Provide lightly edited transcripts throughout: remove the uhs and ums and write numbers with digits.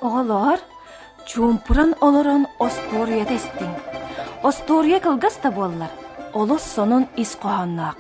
Оҕолоор, чуумпуран олорон остуоруйата истиҥ. Остуоруйа кылгас да буоллар, олус сонун ис хоһоонноох.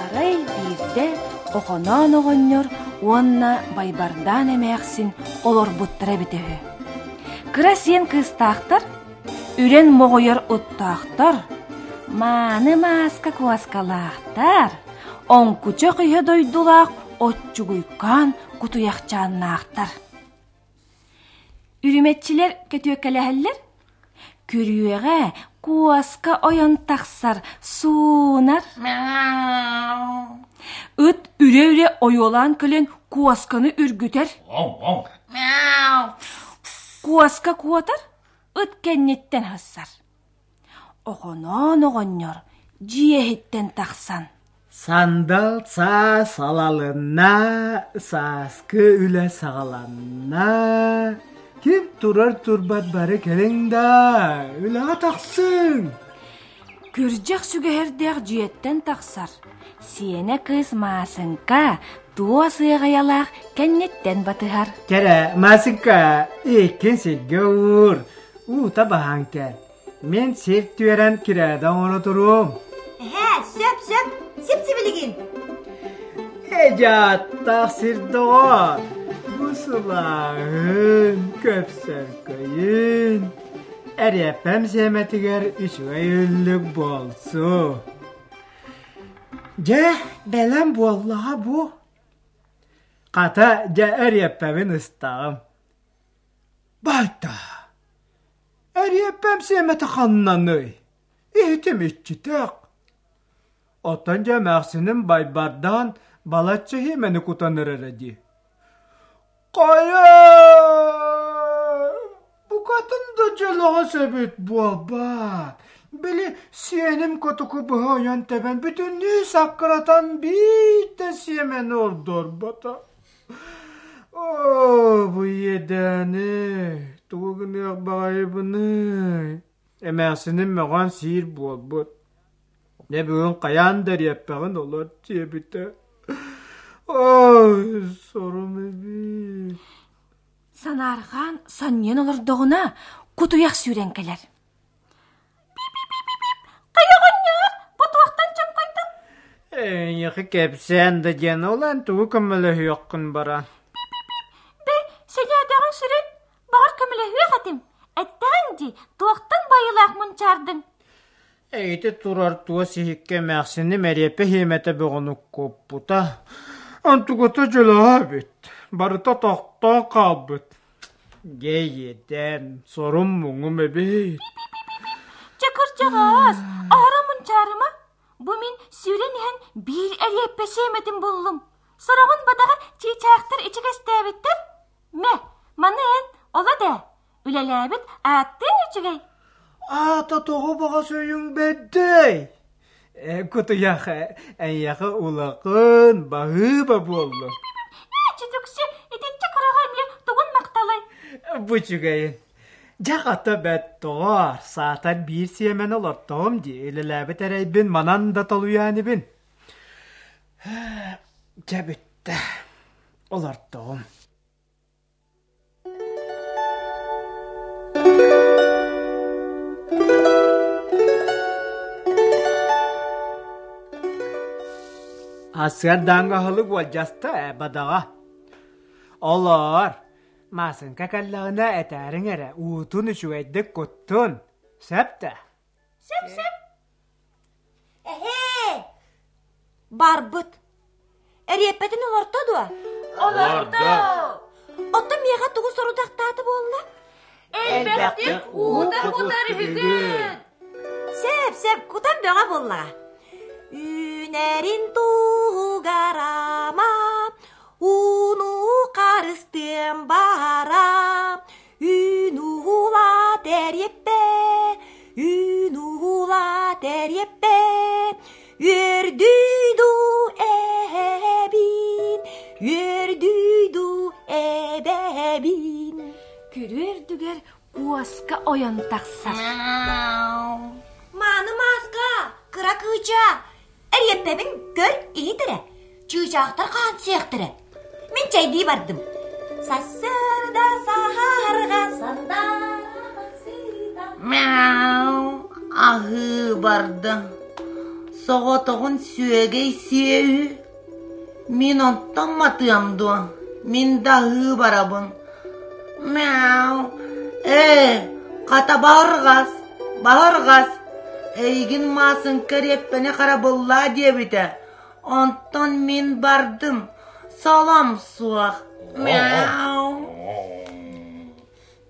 Арай биирдэ Охоноон оҕонньор уонна Байбардаан эмээхсин олорбуттара эбитэ үһү. Кыра сиэн кыыстаахтар, үрэн моҕойор оттоохтор, мааны мааска куоскалаахтар, оҥкучах иһэ дойдулаах оччугуйкаан кутуйахчааннаахтар. Үрүмэччилэр көтүөккэлэһэллэр, күрүөҕэ куоска ойон тахсар, суунар. Ыт үрэ-үрэ ойуолаан кэлэн куосканы үргүтэр. Куоска куотар, ыт кэнниттэн хассар. Охоноон оҕонньор дьиэ иһиттэн тахсан Сандал саас алалынна, сааскы үлэ саҕаланна. Ким турар турбат бары кэлиҥ да, үлэҕэ тахсыҥ! Күрдьэх сүгэһэрдээх дьиэттэн тахсар. Сиэнэ кыыс Маасыҥка туос ыаҕайалаах кэнниттэн батыһар. Кэрэ, Маасыҥка, иккин сиргэ уур, уута баһан кэл. Мин сир түөрэн кирээдэ оҥоро туруом. Эһээ, сөп, сөп, сип-сибилигин. Эдьааттаах сир доҕор, бу сылааһын, көпсөркөйүн, эриэппэм сиэмэтигэр үчүгэй үллүк буолсу. Дьэ, бэлэм буоллаҕа бу. Хата, дьэ эриэппэбин ыстаҕым. Байта, эриэппэм сиэмэтэ ханнаный? Иһитим иччитэх. Оттон дьэ эмээхсиним байбардаан балачча иһимэни кутан эрэрэ дии. Хайа, букатын да дьөлөҕөс эбит буолбаат. Били сиэним котоку быһа ойон тэбэн бүтүннүү саккыратан биир да сиэмэни ордорбото. Оо, бу иэдээни, тугу гыныах баҕайыбыный? Эмээхсиним мөҕөн сиир буолбут. Дьэ бүгүн хайаан да эриэппэҕин олор диэбитэ. Ой, сорум эбит. Санаарҕаан сонньуйан олордоҕуна, кутуйах сүүрэн кэлэр. Пип-пип-пип-пип, хайа оҕонньоор, бу туохтан чоҥхойдуҥ? Эйиэхэ кэпсээн да диэн, ол эн тугу көмөлөһүөххүн баран? Пип-пип-пип, бэй, сэлээдэҕиҥ сүрүн, баҕар көмөлөһүөх этим. Эттэҕиҥ дии, туохтан байылаах мунчаардыҥ? Эйити турар туос иһиккэ эмээхсиним эриэппэ иһиэмэтэ бөҕөнү куппута. Онтугута дьөлөҕө эбит, барыта тохтоон хаалбыт. Дьэ иэдээн, сорум-муҥум эбит. Чэ кырдьаҕаас, аһара мунчаарыма. Бу мин сүүрэн иһэн биир эриэппэ сиэмэтин буллум. Сороҕун бадаҕа чыычаахтар ичигэстээбиттэр. Мэ, маны эн оло дээ. Үлэлээбит ааттыын үчүгэй. Аата тоҕо баҕас өйүҥ бэрдэй? Кутуйах эйиэхэ улахан баһыыба буоллун. Ээ, чүтүксү, итиччэ кыраҕа эмиэ тугун махталай? Бу үчүгэйин. Дьэ хата бэт тоҕоор, саатар биир сиэмэни олортоҕум дии, үлэлээбит эрэйбин манан да толуйаанибин. Дьэ бүттэ, олортоҕум. Сыардааҥҥа аһылык уолдьаста ээ, бадаҕа. Олоор, Маасыҥка кэллэҕинэ этээриҥ эрэ, уутун үчүгэйдик куттун. Сөп да? Сөп-сөп. Эһээ! Барбыт. Эриэппэтин олорто дуо? Олордо. Оттон миэхэ тугу сорудахтаата буолла? Элбэхтик уута кутар үһүгүн. Сөп, сөп, кутан бөҕө буоллаҕа. Үүнэрин туһугар ама, ууну харыстыам баара, Үүн уулаат эриэппэ, үүн уулаат эриэппэ, үөрдүй дуу эһэбин, үөрдүй дуу эбэбин. Күрүө үрдүгэр куоска ойон тахсар. Мааны мааска, кыра кыыс. Чыычаах, эриэппэбин көр, иһит эрэ. Чыычаахтар хаан сиэхтэрэ. Мин чэйдии бардым. Сарсыарда саһарҕа сандаара сыта. Мяу, аһыы барда. Соҕотоҕун сүөгэй сиэ үһү. Мин онтон матыам дуо? Мин да аһыы барабын. Мяу, ээ, хата баһырҕас, баһырҕас, эйигин Маасыҥка эриэппэни харабыллаа диэбитэ. Онтон мин бардым, солом суох. Мяу.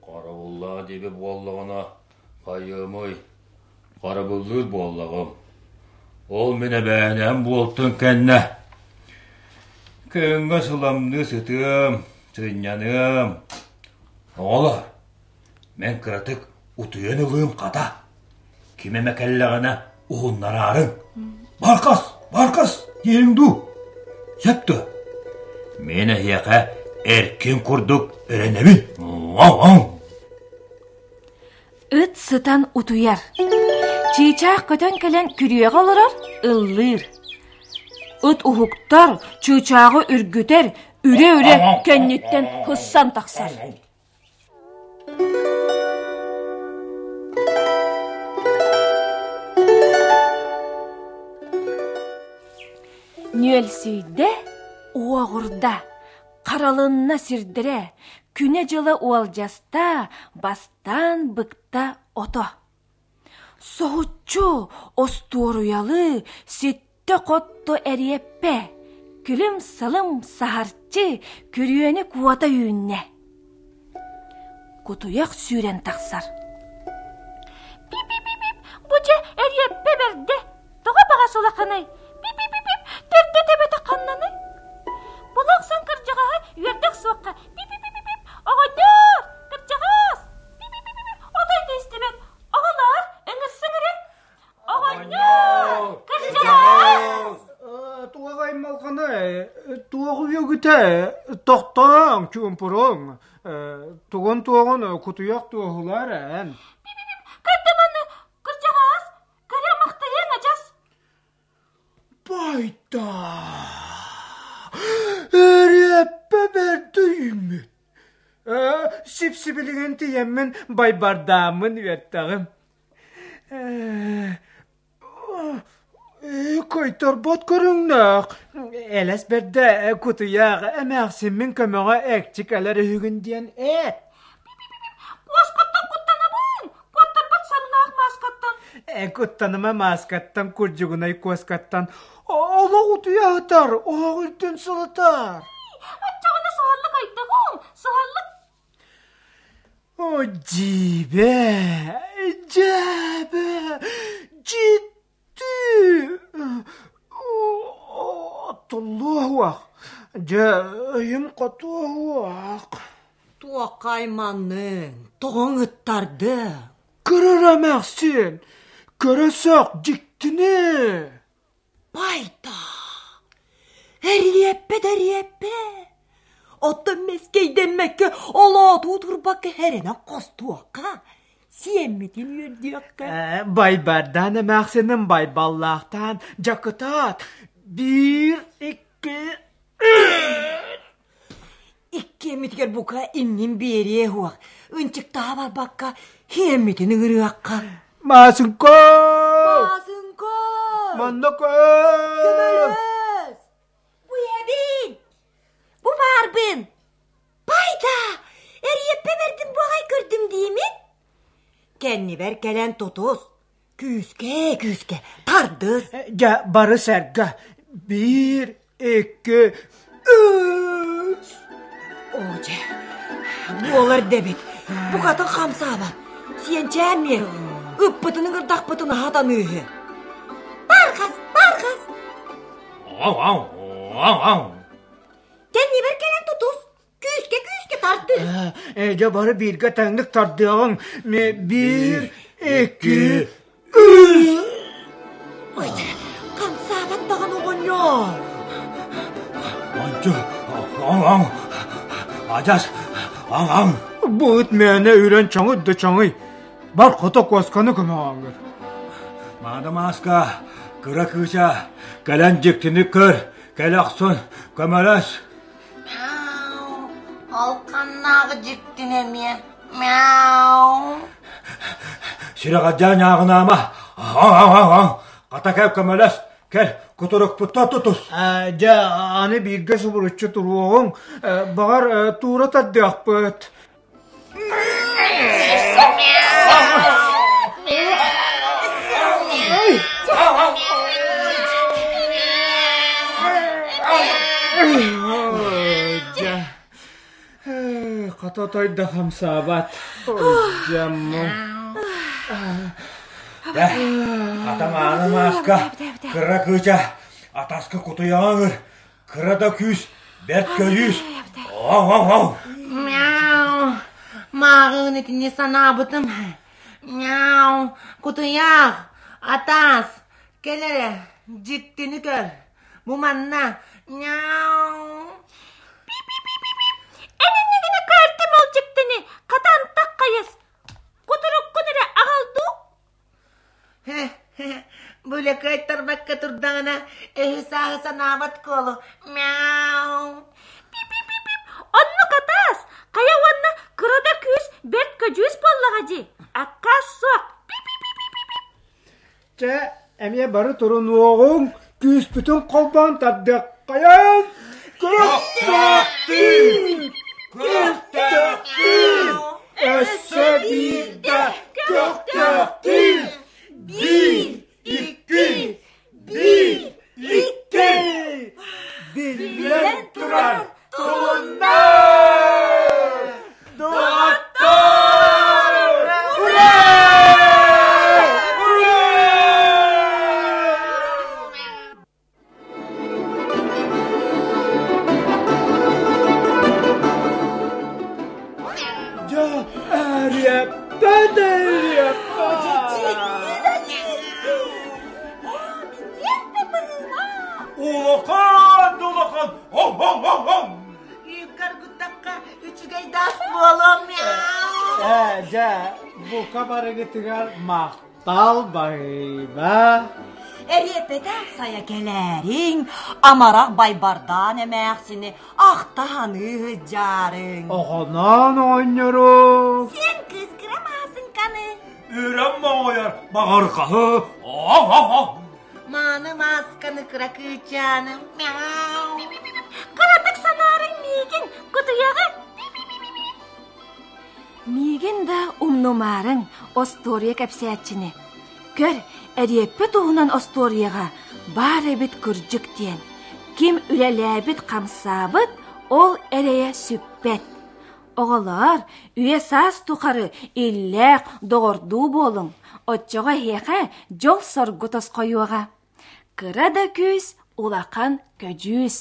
Харабыллаа диэбит буоллаҕына, хайыамый, харабыллыыр буоллаҕым. Ол мин эбээнэм буолтун кэннэ күҥҥэ сыламныы сытыам, сынньаныам. Оҕолор, мин кыратык утуйан ылыым хата. Ким эмэ кэллэҕинэ уһуннараарыҥ. Баркас, Баркас диэриҥ дуу? Сөп дуо? Мин эһиэхэ эркин курдук эрэнэбин. Ыт сытан утуйар. Чыычаах көтөн кэлэн күрүөҕэ олорор, ыллыыр. Ыт уһуктар, чыычааҕы үргүтэр, үрэ-үрэ кэнниттэн сыссан тахсар. Нүөлсүйдэ, уоҕурда, харалынна сирдэрэ, күнэ-дьыла уолдьаста, бастаан быкта ото. Соһуччу, остуоруйалыы, ситтэ-хотто эриэппэ, күлүм-салым саһарчы күрүөнү куота үүннэ. Кутуйах сүүрэн тахсар. Пип-пип-пип, бу дьэ эриэппэ бэрдэ, тоҕо баҕас улаханай? Пип-пип-пип, төрдө төбөтө ханнаный? Була охсон кырдьаҕаһы үөрдэх суохха. Пип-пип-пип, оҕонньор, кырдьаҕас! Пип-пип-пип, отой да истибэт. Оҕолоор, ыҥырсыҥ эрэ. Оҕонньор, кырдьаҕас! Туох аймалҕаны, туох үөгүтэ, тохтооҥ, чуумпуруҥ, тугун-туоҕун кутуйах туоһулар эн. Пип-пип-пип, көрдө маны, кырдьаҕас, көрө махтайыаҥ адьас. Байда! Эриэппэ бэрдэ үүммүт. Сип-сибилигин тиийэммин байбардааммын үөртэҕим. Кыйтарбат көрүҥнээх, элэс бэрдэ кутуйах эмээхсиммин көмөҕө экчи кэлэр үһүгүн диэн эт. Куоскаттан куттанабын, куоттарбат саҥнаах мааскаттан. Куттаныма мааскаттан, курдьугунай куоскаттан. Олох утуйа сытар, оһох үрдүн сылытар. Оччоҕуна суһаллык айдаҕым, суһаллык. О, дьиибэ, дьээбэ, дьикти. Туллуох, дьэ, өйүм хотуох. Туохха айманныҥ, тоҕоҥ ыттардыҥ? Көрөр эмээхсин, көрө сөх дьиктини. Байда! Эриэппэ да эриэппэ! Оттон мэскэйдэммэккэ, олоотуу турбакка эрэнэн хостуохха, сиэммитин үөрдүөххэ. Байбардаан эмээхсиним байбаллаахтаан дьакытаат биир, икки, үс! Иккиэммитигэр бука иннин биэриэ уох, ынчыктаһа барбакка хиэммитин ыҥырыахха. Маасыҥка! Маасыҥка! Манна көр! Көмөлөс! Бу эбин! Бу баарбын! Пайда! Эриэппэ бэрдин бу аҕай көрдүм диимин? Кэннибэр кэлэн тутус, күүскэ, күүскэ тардыс. Дьэ, бары сэргэ. Биир, икки, үс! Оо, дьэ, буолар дэбит. Букатын хамсаабат. Сиэнчээн миэр, ыппытын ыҥырдахпытын аһатаныыһы. Бархас, бархас! Кэннибэр кэлэн тутус. Күүскэ-күүскэ тардыы. Дьэ бары бииргэ тэҥник тардыаҕыҥ. Биир, икки, үс. Ой, хамсаабат даҕаны оҕонньор. Ончу, оҥ-оҥ, адьас, аҥ-аҥ. Бу ыт мээнэ үрэн чоҥуй да чоҥуй. Бар хото куосканы көмөҕөҥөр. Маада мааска, Кыра кыыча, кэлэн дьиктини көр, кэлэ охсон, көмөлөс. Мяу, ол ханнааҕы дьиктини эмиэ? Мяу. Сүрэҕэлдьээн ньааҕынаама, аҥ-аҥ-аҥ, хата кэл көмөлөс, кэл, кутурукпуттан тутус. Дьэ, аны бииргэ субуруччу туруоҕуҥ, баҕар, туура тардыахпыт. Хата тойда хамсаабат. Дьэ, хата мааны мааска, кыра кыыча, атаска кутуйаҕа ыҥыр, Кыра да күүс, бэрт көйүүс. Оҥ-оҥ-оҥ! Мяу! Мааҕыын итини санаабытым. Мяу! Кутуйах! Атаас! Кэл эрэ, дьиктини көр. Бу манна. Мяу! Пип-пип-пип-пип! Эн иннигинэ көрдүм ол дьиктини. Хата антах хайыс. Кутуруккун эрэ аҕал дуу? Бу лэкэйтарбакка турдаҕына өһү-сааһы санаабат куолу мяу Пип-пип-пип Оннук атаас! Хайа уонна кыра да күүс бэрт көдьүүс буоллаҕа дии. Аккаас суох. Пип-пип-пип-пип Чэ, эмиэ бары турунуоҕуҥ, күүспүтүн холбоон тардыаххайан! Көхтөөхтүү! Көхтөөхтүү! Өссө биирдэ көхтөөхтүү! Биир, икки, биир, икки! Биллэн турар, тулунна! Доҕоттор! Ура! Ура! Дьэ, эриэппэ да эриэппэ! Улахан да улахан! Оҥ-оҥ-оҥ-оҥ! Үүккэр куттахха үчүгэй да ас буолуо мяу! Ээ, дьэ, бука барыгытыгар махтал баһыыба. Эриэппэтэ сайа кэлээриҥ, амарах байбардаан эмээхсини ахта-саныы сылдьаарыҥ. Оҕоноон оҕонньору. Сиэн кыыс кыра маасыҥканы. Үрэн моҕойор баҕарҕаһы. Оҥ-оҥ-оҥ! Мааны маасканы кыра кыычааны. Мяу! Кыратык санаарыҥ миигин, кутуйаҕы. Миигин да умнумаарыҥ, остуоруйа кэпсээччини. Көр, эриэппэ туһунан остуоруйаҕа баар эбит кырдьык диэн. Ким үлэлээбит-хамсаабыт, ол эрэйэ сүппэт. Оҕолоор, үйэ-саас тухары иллээх, доҕордуу буолуҥ, оччоҕо эһиэхэ дьол-соргу тосхойуоҕа. Кыра да күүс, улахан көдьүүс.